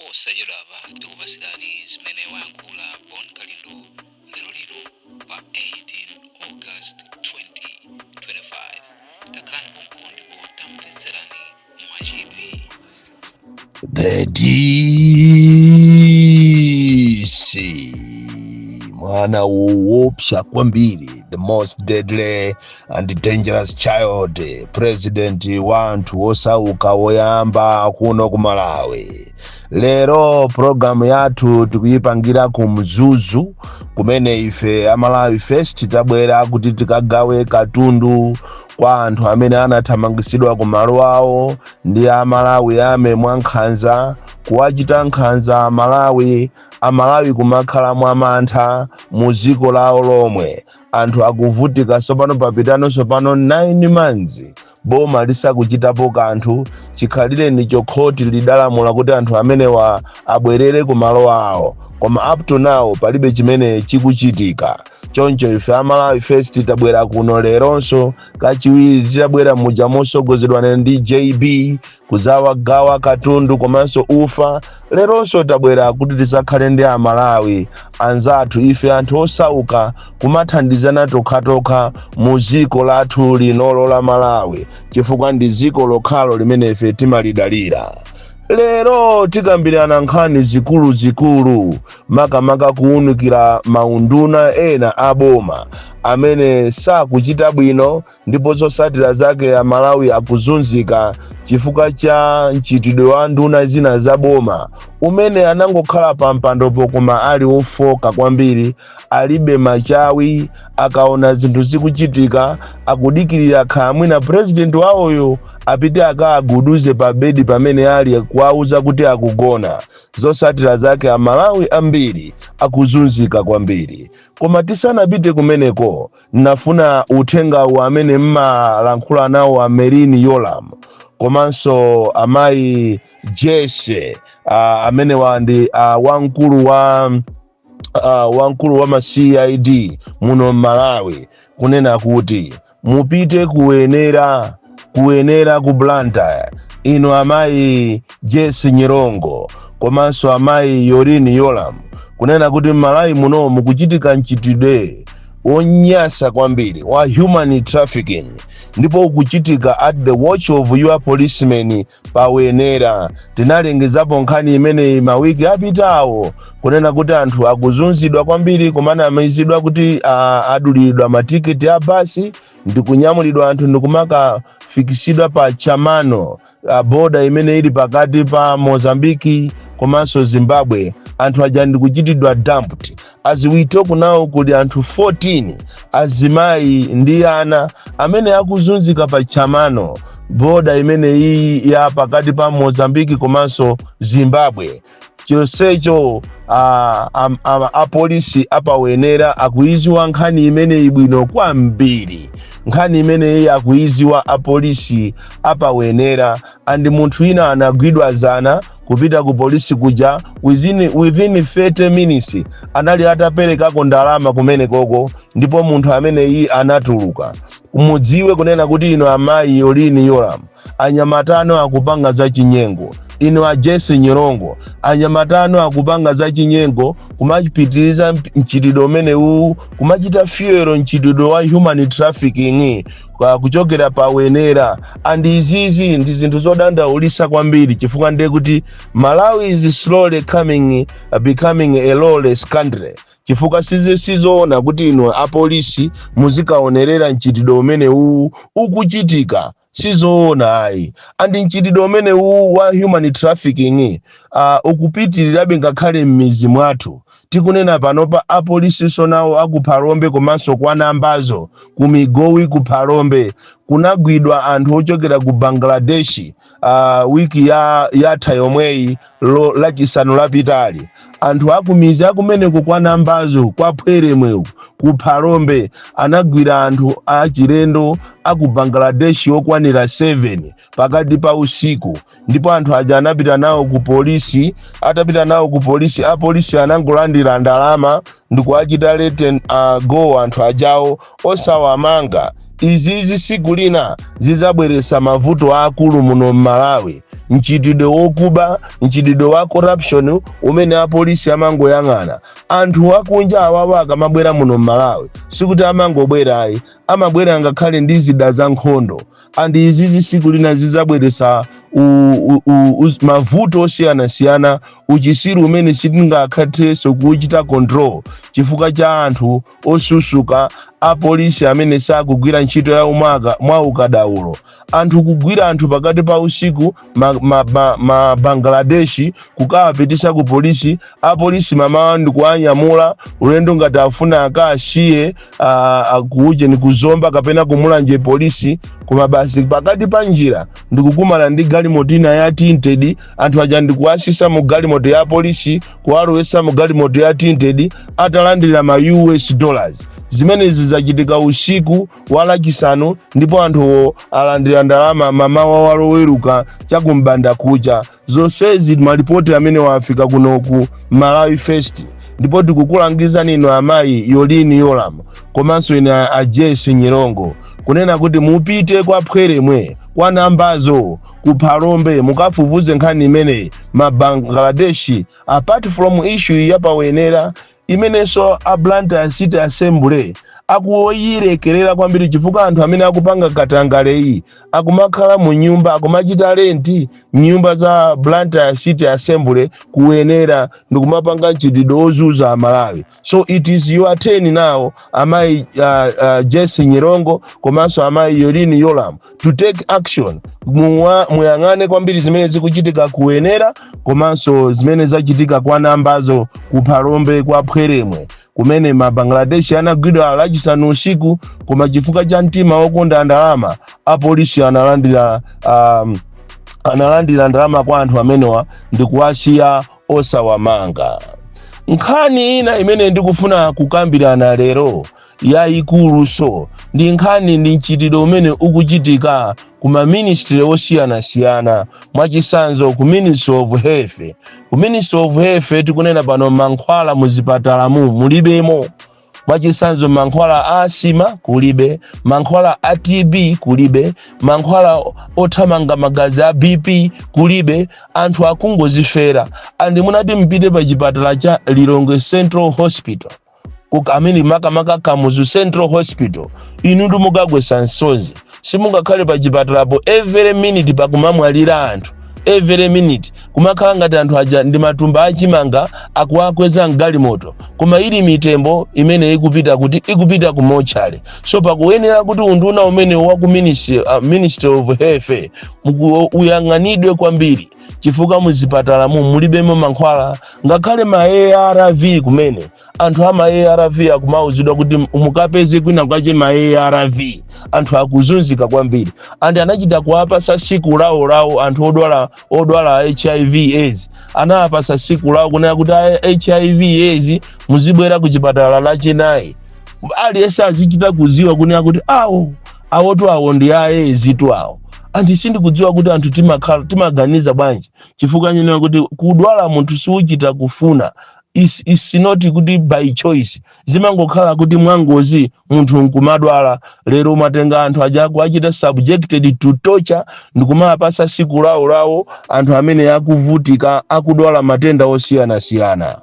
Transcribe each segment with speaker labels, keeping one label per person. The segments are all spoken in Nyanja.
Speaker 1: Posachedwapa tikupatsirani zimene wayankhula Bon Kalindo lero lino pa 18 August 2025. Takhalani pompo ndipo tamvetserani mwachidwi.
Speaker 2: The DC, mwana woopsa kwambiri, the most deadly and dangerous child, president wa anthu osauka woyamba kuno ku Malawi. Lero programu yathu tikuyipangira ku Mzuzu, kumene ife Amalawi First tabwera kuti tikagawe katundu kwa anthu amene anathamangisidwa ku malo awo ndi Amalawi ame mwankhanza, kuwachita nkhanza Amalawi, Amalawi kumakhala mwamantha mu dziko lawo lomwe. Anthu akuvutika sopano, papitano sopano 9 months boma lisakuchitapo kanthu, chikhalire ndicho khoti lidalamula kuti anthu amenewa abwerere ku malo awo, koma up to now palibe chimene chikuchitika. Choncho ife Amalawi First tabwera kuno leronso kachiwiri, titabwera muja mosogozedwa ndi JB kuzawagawa katundu komanso ufa. Leronso tabwera kuti tisakhale ndi Amalawi anzathu, ife anthu osauka kumathandizana tokhatokha mu dziko lathu linolo la Malawi, chifukwa ndi dziko lokhalo limene ife timalidalira. Lero tikambirana nkhani zikuluzikulu, makamaka kuwunikira maunduna ena a boma amene sakuchita bwino, ndipo zotsatira zake Amalawi akuzunzika chifukwa cha mchitidwe wa nduna zina za boma umene anangokhala pa mpandopo koma ali ofoka kwambiri, alibe machawi. Akaona zinthu zikuchitika akudikirira khala mwina president wawoyo apite akaaguduze pa bedi pamene ali, kuwauza kuti akugona. Zotsatira zake Amalawi ambiri akuzunzika kwambiri. Koma tisanapite kumeneko, nafuna uthengawu amene mmalankhula nawo a Merlyne Yolamu komanso amayi Jesse, amenewa ndi wamkulu wa ma CID muno Malawi, kunena kuti mupite kuyenera ku Blantyre, inu amayi Jesse Nyirongo komanso amayi Merlyne Yolamu, kunena kuti m'Malawi muno mukuchitika mchitidwe wonyasa kwambiri wa human trafficking, ndipo ukuchitika at the watch of your policemen pawenera. Tinalengezapo nkhani imeneyi mawiki apitawo, kunena kuti anthu akuzunzidwa kwambiri, kumanamizidwa kuti adulidwa matiketi a basi ndikunyamulidwa anthu ndikumakafikisidwa pa Chamano, boda imene ili pakati pa Mozambiki komanso Zimbabwe. Anthu aja ndikuchitidwa dumped. As we talk now, kuli anthu 14, azimayi ndi ana, amene akuzunzika pa Chamano, boda imene iyi ya pakati pa Mozambiki komanso Zimbabwe. Chonsecho apolisi apawenera akuiziwa nkhani imeneyi bwino kwambiri. Nkhani imeneyi akuiziwa apolisi apawenera, and munthu wina anagwidwa zana kupita ku polisi kuja, within 30 minutes anali ataperekako ndalama kumene koko, ndipo munthu ameneyi anatuluka. Mudziwe kunena kuti ino amayi Merlyne Yolamu, anyamatano akupanga za chinyengo. Ino a Jesse Nyirongo, anyamatano akupanga za chinyengo, kumapitiriza mchitidwe umenewu, kumachita fuel mchitidwe wa human trafficking kuchokera pa Wenera. And izizi ndi zinthu zodandaulisa kwambiri, chifukwa ndiye kuti Malawi is slowly becoming a lawless country, chifukwa sizoona kuti inu apolisi muzikaonerera mchitidwe umene uwu ukuchitika. Sizoona ayi. And mchitidwe umene uwu wa human trafficking ukupitirirabe ngakhale m'mizi mwathu. Tikunena panopa, apolisiso nawo akuphalombe komanso kwa Nambazo, ku Migowi kuphalombe, kunagwidwa anthu ochokera ku Bangladeshi wiki yatha yomweyi, Lachisanu lapitali. Anthu akumizi akumeneko kwa Nambazo, kwa Phweremwewu kuphalombe, anagwira anthu achilendo aku Bangladeshi okwanira 7 pakati pa usiku, ndipo anthu aja anapita nawo ku polisi. Atapita nawo ku polisi, apolisi anangolandira ndalama ndikuachita let go anthu ajawo osawamanga. Izizi siku lina zizabweretsa mavuto akulu muno m'Malawi. Mchitidwe wokuba, mchitidwe wa corruption umene apolisi amangoyang'ana. Anthu akunja awawa akamabwera muno mMalawi, sikuti amangobwera ayi, amabwera ngakhale ndi zida za nkhondo. And izizi siku lina zizabweretsa mavuto osiyanasiyana, uchisiru umene sitingakhathenso kuchita control chifukwa cha anthu osusuka, apolisi amene sakugwira ntchito yawo mwa ukadaulo. Anthu kugwira anthu pakati pa usiku, ma Bangladeshi, kukawapitisa ku polisi, apolisi mamawa ndikuwanyamula ulendo ngati afuna akasiye kuuje ni kuzomba kapena kumulanje polisi. Koma basi, pakati pa njira ndikukumana ndi galimoto ina ya tinted. Anthu aja ndikuwasisa mu galimoto ya polisi, kuwalowesa mu galimoto ya tinted atalandira ma US dollars. Zimenezi zachitika usiku wa Lachisanu, ndipo anthuwo alandira ndalama mamawa waloweruka chakumbanda kucha. Zonsezi malipoti amene wafika kunoku Malawi First. Ndipo tikukulangizani inu amayi Yolini Yolam komanso ine a Jesse Nyirongo kunena kuti mupite kwa Phweremwe, kwa Nambazo, ku Phalombe, mukafufuze nkhani imeneyi, ma Bangladeshi. Apart from issue ya pawenera imenenso a Blantyre City Assembly akuyilekerera kwambiri, chifukwa anthu amene akupanga katangale iyi akumakhala mu nyumba, akumachita rent nyumba za Blantyre City Assembly kuyenera ndikumapanga mchitidwe ozuza Amalawi. So it is your turn now, amayi Jesse Nyirongo komanso amayi Yolini Yolam, to take action. Muyang'ane kwambiri zimene zikuchitika kuyenera komanso zimene zachitika kwa Nambazo, ku Phalombe, kwa Phweremwe, kumene ma Bangladeshi anagwidwa Lachisanu usiku, koma chifukwa cha mtima wokonda ndalama, apolisi analandira ndalama kwa anthu amenewa ndikuwasiya osawamanga. Nkhani ina imene ndikufuna kukambirana lero yayikuluso ndi nkhani ndi mchitidwe umene ukuchitika ku ma ministry osiyanasiyana. Mwachisanzo, ku Ministry of Health. Ku Ministry of Health, tikunena pano, mankhwala muzipatalamu mulibemo. Mwachisanzo, mankhwala a asthma kulibe, mankhwala a TB kulibe, mankhwala othamanga magazi a BP kulibe. Anthu akungozifera. And munati mpite pa chipatala cha Lilongwe Central Hospital, amene makamaka Kamuzu Central Hospital, inu ndimukagwesa msozi. Simungakhale pa chipatalapo every minute pakumamwalira anthu, every minute kumakhala ngati anthu aja ndi matumba achimanga akuwakweza mgalimoto, koma ili mitembo imene ikupita kuti ikupita ku mortuary. So pakuyenera kuti unduna umene wa ku Ministry of Health uyang'anidwe kwambiri, chifukwa muzipatalamu mulibemo mankhwala, ngakhale ma ARV kumene anthu ama ARV akumauzidwa kuti mukapeze kwina kwache ma ARV. Anthu akuzunzika kwambiri. And anachita kuwapasa siku lawo lawo anthu odwala HIV AIDS, anawapasa siku lawo kunena kuti a HIV AIDS muzibwera ku chipatala Lachinayi. Aliyense azichita kuziwa kunena kuti awo awotu, awo ndi a AIDS tu awo. Anthu, sindikudziwa kuti anthu timakhala timaganiza bwanji, chifukwa nyenera kuti kudwala munthu siuchita kufuna, is not kuti by choice, zimangokhala kuti mwangozi munthu nkumadwala. Lero umatenga anthu aja achita subjected to torture ndikumapasa siku lawo lawo, anthu amene akuvutika, akudwala matenda osiyanasiyana.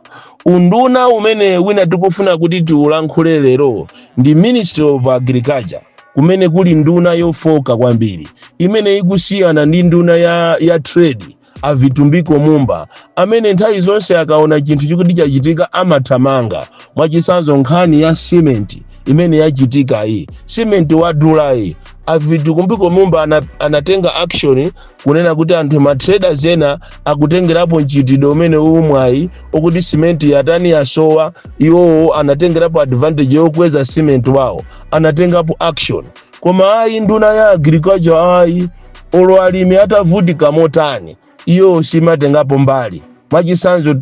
Speaker 2: Unduna umene wina tikufuna kuti tiulankhule lero ndi Ministry of Agriculture, kumene kuli nduna yofoka kwambiri imene ikusiyana ndi nduna ya trade, a Vitumbiko Mumba, amene nthawi zonse akaona chinthu chikuti chachitika amathamanga. Mwachisanzo, nkhani ya simenti imene yachitika iyi, simenti wadulayi, a Vitumbiko Mumba anatenga action kunena kuti anthu, ma traders ena akutengerapo mchitidwe umene umwayi okuti simenti yatani, yasowa. Iwowo anatengerapo advantage yokweza simenti wawo, anatengapo action. Koma ayi, nduna ya agriculture ayi, olo alimi atavutika motani, iyo simatengapo mbali. Mwachisanzo,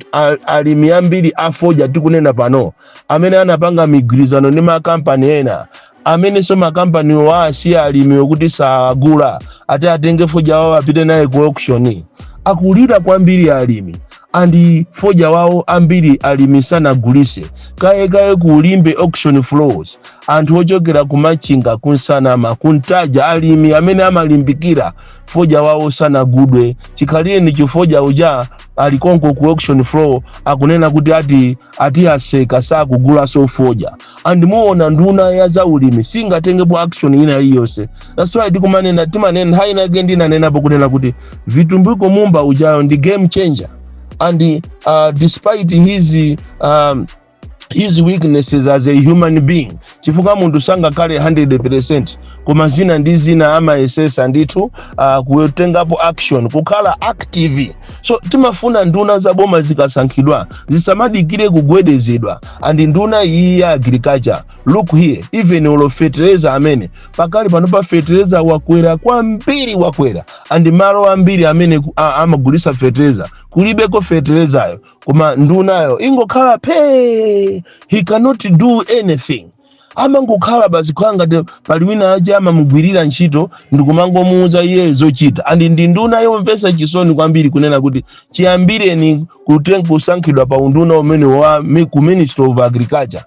Speaker 2: alimi ambiri afodya tikunena pano amene anapanga migwirizano ndi makampani ena, amenenso makampaniwo asiya alimi okuti sagula, ati atenge fodya wawo apite naye ku auction. Akulira kwambiri alimi. And fodya wawo ambiri alimi sanagulise kayekaye. Ku Limbe auction floors, anthu ochokera kumachinga, kunsanama, kuntaja, alimi amene amalimbikira fodya wawo sanagudwe. Chikhalire ni chifodya uja ali konko ku auction floor, akunena kuti ati aseka, sakugulaso fodya. And muona nduna ya zaulimi singatengepo action ina iliyonse. That's why tikumanena, timanena nthawi inake, ndinanenapo kunena kuti Vitumbiko Mumba ujayo ndi game changer. And despite his weaknesses as a human being, chifukwa munthu sangakhale 100%, koma zina ndi zina amayesesa ndithu kutengapo action, kukhala active. So timafuna nduna za boma zikasankhidwa zisamadikire kugwedezedwa. And nduna iyi ya agriculture, look here, even olo fertilizer amene pakali pano pa fertilizer wakwera kwambiri, wakwera. And malo ambiri amene amagulisa fertilizer kulibeko fertilizer, koma ndunayo ingokhala phe. He cannot do anything, amangokhala basi, kukhala ngati pali wina aje amamugwirira ntchito ndikumangomuuza iye zochita. And ndi nduna yomvetsa chisoni kwambiri, kunena kuti chiyambireni kusankhidwa pa unduna umene wa ku Ministry of Agriculture,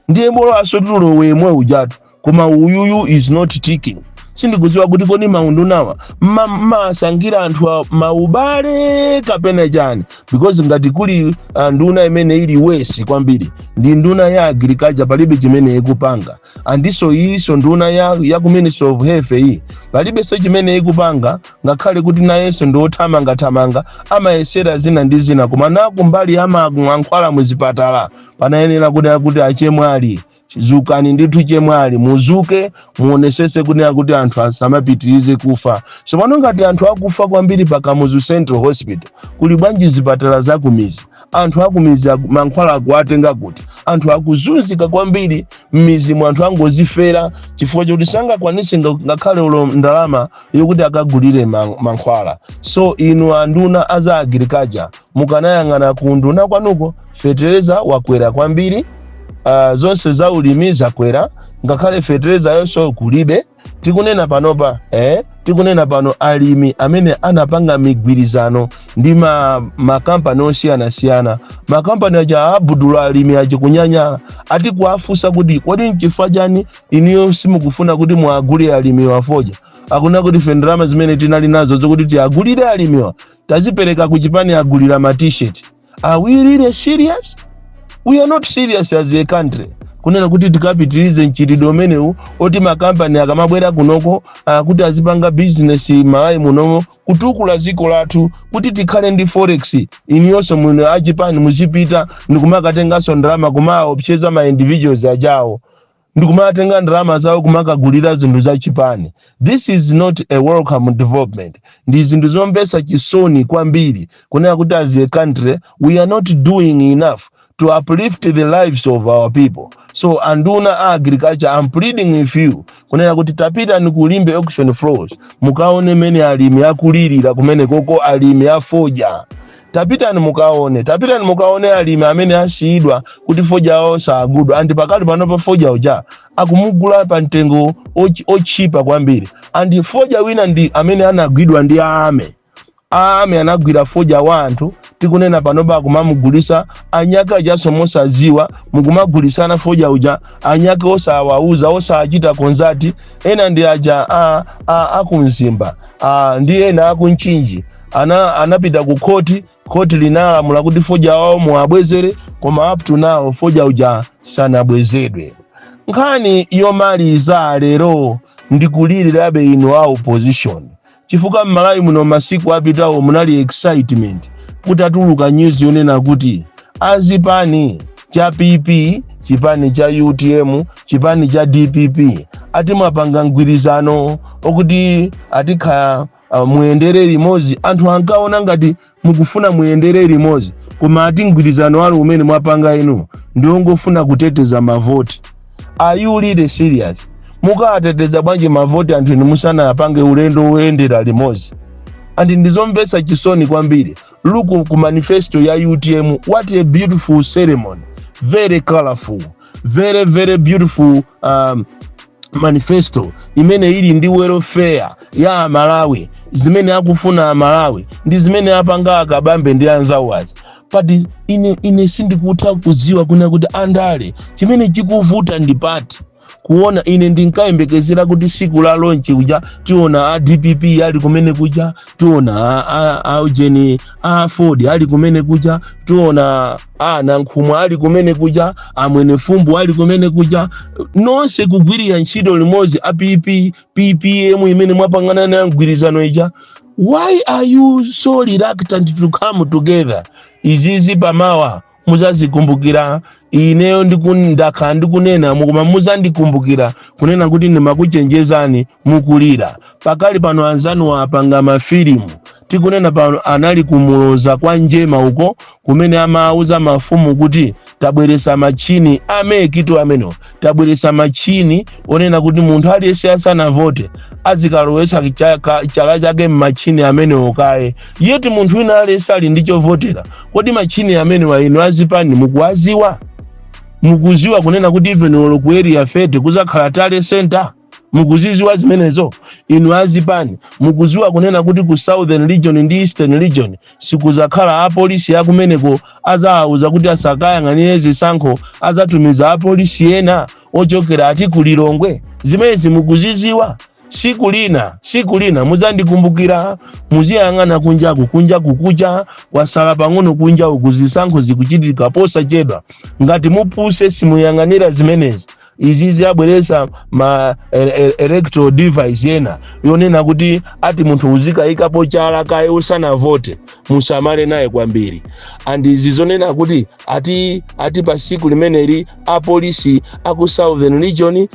Speaker 2: ndiye bolaso tulowe yemwe ujatu, koma uyuyu is not ticking. Sindikudziwa kuti kodi maundunawa mmasankhira anthu maubale kapena chani, because ngati kuli nduna imene ili worse kwambiri ndi nduna ya agriculture. Palibe chimene ikupanga. Andiso iyiso nduna ya ku Ministry of Health iyi palibenso chimene ikupanga, ngakhale kuti nayenso ndi othamangathamanga, amayesera zina ndi zina, koma nakumbali amankhwala muzipatala panayenera kuti achemwali, zukani ndithu, chemwali, muzuke, muonesese kunena kuti anthu asamapitirize kufa. So pano ngati anthu akufa kwambiri pa Kamuzu Central Hospital, kuli bwanji zipatala zakumizi? Anthu akumizi mankhwala akuatenga kuti? Anthu akuzunzika kwambiri m'mizi mu, anthu angozifera chifukwa chokuti sangakwanise ngakhale ulo ndalama yokuti akagulire mankhwala. So inu anduna aza agriculture, mukanayang'ana ku nduna kwanuko. Fetereza wakwera kwambiri, zonse za ulimi zakwera, ngakhale fetereza yonso kulibe. Tikunena panopa, tikunena pano, alimi amene anapanga migwirizano ndi makampani osiyanasiyana, makampani aja abudula alimi aja kunyanyala. Ati kuafunsa kuti kodi nchifukwa chani inuyo simukufuna kuti muagulire alimi wafodya, akuna kuti ife ndalama zimene tinali nazo zokuti tiagulire alimiwa tazipereka ku chipani, agulira ma T-shirt. Are we really serious? We are not serious as a country kunena kuti tikapitirize mchitidwe umenewu oti makampani akamabwera kunoko kuti azipanga business Malawi munomo, kutukula dziko lathu kuti tikhale ndi forex, iniyonso muno achipani muzipita ndikumakatenganso ndalama, kumaopseza ma individuals ajawo ndikumatenga ndalama zawo kumakagulira zinthu za chipani. This is not a welcome development. Ndi zinthu zomvetsa chisoni kwambiri kunena kuti as a country we are not doing enough to uplift the lives of our people. So anduna a agriculture, I'm pleading with you kunena kuti tapitani ku Limbe auction floors, mukaone mene alimi akulirira kumene koko, alimi afodya. Tapitani mukaone, tapitani mukaone alimi amene asiyidwa kuti fodya awo sagudwa. And pakali panopa fodya uja akumugula pa mtengo ochipa kwambiri. And fodya wina ndi amene anagwidwa ndi ame ame anagwira fodya wa anthu. Tikunena panopa akumamugulisa anyake ajaso mosaziwa, mukumagulisana fodya uja anyake osawauza, osachita consult. Ena ndi aja akumzimba ndi ena akunchinji anapita ku khoti. Khoti linalamula kuti fodya wawo muwabwezere, koma up to now fodya uja sanabwezedwe. Nkhani yomaliza lero, ndikulirirabe inu a opposition, chifukwa m'Malawi muno masiku apitawo munali excitement kutatuluka news yonena kuti azipani cha PP, chipani cha UTM, chipani cha DPP ati mwapanga mgwirizano okuti atikha muyendere limodzi. Anthu ankaona ngati mukufuna muyendere limodzi, koma ati mgwirizano wanu umene mwapanga inu ndiwongofuna kuteteza mavoti. Are you really serious? Mukateteza bwanji mavoti anthu inu musanapange ulendo woyendera limodzi? And ndizomvetsa chisoni kwambiri. Look ku manifesto ya UTM, what a beautiful ceremony, very colorful, very very beautiful manifesto imene ili ndi welfare ya Amalawi, zimene akufuna Amalawi ndi zimene apanga akabambe ndi anzawo aja. But ine sindikutha kudziwa kuna kuti andale chimene chikuvuta ndi pati. Kuona ine ndinkayembekezera kuti siku la launch kuja tiona a DPP ali kumene kuja, tiona a ujeni a AFORD ali kumene kuja, tiona a Nankhumwa ali kumene kuja, amwene Fumbu ali kumene kuja, nonse kugwirira ntchito limodzi, a PP, PPM imene mwapangana nayo mgwirizano ija. Why are you so reluctant to come together? Izizi pamawa muzazikumbukira. Ineyo ndakhala ndikunena, koma muzandikumbukira kunena kuti ndimakuchenjezani mukulira. Pakali pano anzanu apanga mafilimu. Tikunena pano anali kumuloza kwa Njema uko kumene amauza mafumu kuti tabweresa machini a MEC tu amenewo, tabweresa machini onena kuti munthu aliyense asanavote azikalowesa chala chake mmachini amenewo kaye. Yeti munthu wina aliyense ali ndi chovotera. Kodi machini amenewa inu azipani mukuwaziwa? Mukuziwa kunena kuti even olo ku Area 30 kuzakhala tally center? Mukuziziwa zimenezo inu azipani? Mukuziwa kunena kuti ku Southern Region ndi Eastern Region sikuzakhala apolisi akumeneko? Azawauza kuti asakayang'anire zisankho, azatumiza apolisi ena ochokera ati ku Lilongwe. Zimenezi mukuziziwa? Siku lina, siku lina muzandikumbukira. Muziyang'ana kunjaku, kunjaku kucha kwasala pang'ono. Kunja uku zisankho zikuchitika posachedwa. Ngati mupuse simuyang'anira zimenezi, izi ziyabweresa ma electoral device ena yonena kuti ati munthu uzikayikapo chala kaye usanavote, musamale naye kwambiri. And izi zonena kuti ati pa siku limeneli apolisi aku Southern Region,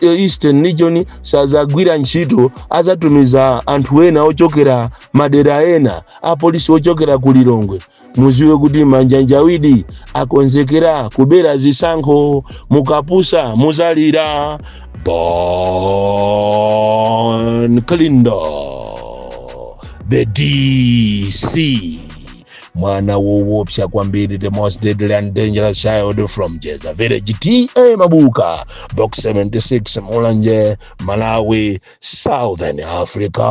Speaker 2: Eastern Region sazagwira ntchito, azatumiza anthu ena ochokera madera ena, apolisi ochokera ku Lilongwe, muziwe kuti manjanjawidi akonzekera kubera zisankho. Mukapusa muzalira. Bon Kalindo, the DC, mwana woopsa kwambiri, the most deadly and dangerous child from Jeza Village, T/A Mabuka, Box 76, Mulanje, Malawi, Southern Africa.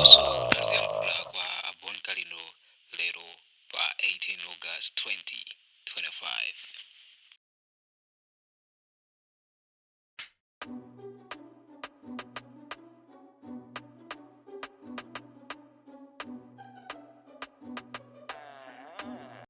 Speaker 1: So kuyankhula kwa Bon Kalindo lero pa 18 August 2025.